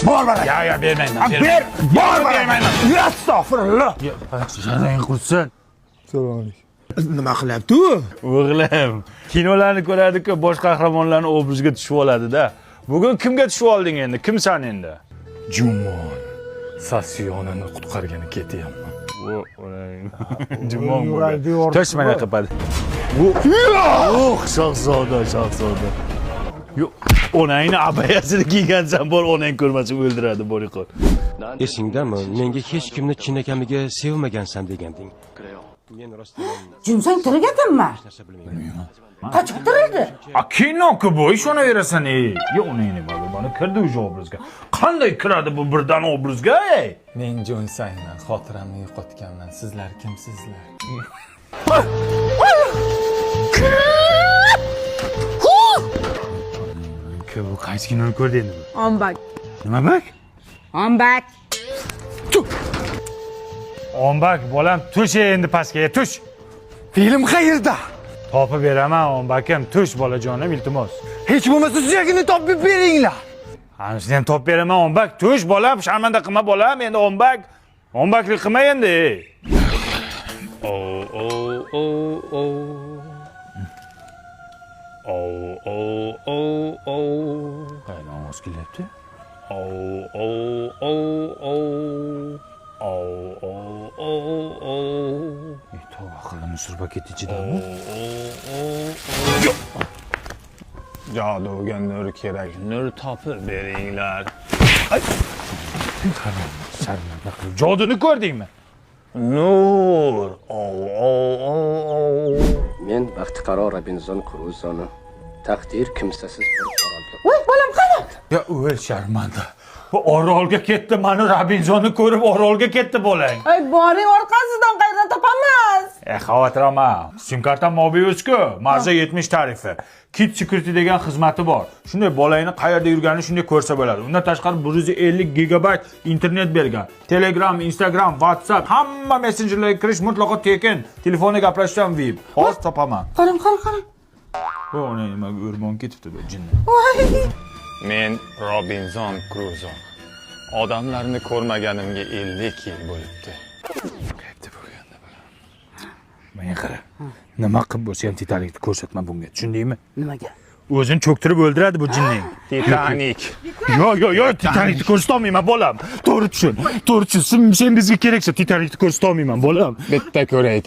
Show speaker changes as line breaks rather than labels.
Bor baraka.
Ya, ya, bermayman.
Ber, bor bermayman. Astagfirullah.
Janang qursin.
Nima qilyapti u?
O'g'lim, kinolarni ko'radi-ku, bosh qahramonlarni obrazga tushib oladi-da. Bugun kimga tushib olding endi? Kimsan endi?
Jumon Sasiyonini qutqargani ketyapman.
Jumon
Yuragida
bo'ldi.
yordi.
Tosh mana qiladi. Oh, shahzoda, shahzoda. Yo'q, onangni abayasini kiygansan bor, onang ko'rmasin o'ldiradi boriqor.
Esingdami, menga hech kimni chinakamiga sevmagansan deganding. Men rostdan
Jinsang tirik ekanmi?
narsa bilmayman.
Qachon tirildi?
A kino-ku bu, ishonaverasan ey. Yo, onangni mana mana kirdi o'sha obrazga. Qanday kiradi bu birdan obrazga, ey?
Men Jon Sayman, xotiramni yo'qotganman. Sizlar kimsizlar?
Bu qaysi kinoni ko'rdi endi bu?
Ombak.
Nima bak?
Ombak.
Ombak, bolam, tush endi pastga, tush.
Film qayerda?
Topib beraman, ombakim, tush bolajonim, iltimos.
Hech bo'lmasa suyagini topib beringlar.
Anisini ham topib beraman, ombak, tush bolam, sharmanda qilma bolam, endi ombak. Ombaklik qilma endi. Ey. O o o o. O o o o. Qayerdan ovoz kelyapti? O o o o. O o o o. Ey, tavba qildim, surba ketdi ichidami?
Joduga nur kerak. Nur topib beringlar.
Sharmanda qilib. Joduni ko'rdingmi?
Nur. O o o o.
Men baxtiqaro Robinzon Kruzoni taqdir kimsasiz bir orolga
Voy, bolam qani?
Ya o'l sharmanda. Bu orolga ketdi, mani Robinzonni ko'rib orolga ketdi bolang.
Ay, boring orqasidan qayerdan topamiz?
E, xavotir olma. Sim kartam Mobius-ku, Marza 70 tarifi. Kit Security degan xizmati bor. Shunday bolangni qayerda yurganini shunday ko'rsa bo'ladi. Undan tashqari 150 gigabayt internet bergan. Telegram, Instagram, WhatsApp hamma messenjerlarga kirish mutlaqo tekin. Telefonda gaplashish ham VIP. Hozir topaman.
Qarang, qarang, qarang.
Bu ona nimaga o'rmon ketibdi bu jinni.
Voy.
Men Robinzon Kruzo. Odamlarni ko'rmaganimga 50 yil bo'libdi.
Menga qara. Nima qilib bo'lsa ham Titanikni ko'rsatma bunga. Tushundingmi?
Nimaga?
O'zini cho'ktirib o'ldiradi bu jinning.
Titanik.
Yo, yo, yo, Titanikni ko'rsatolmayman bolam. To'g'ri tushun. To'g'ri tushun. Sen bizga keraksan, Titanikni ko'rsatolmayman bolam.
Bitta ko'ray.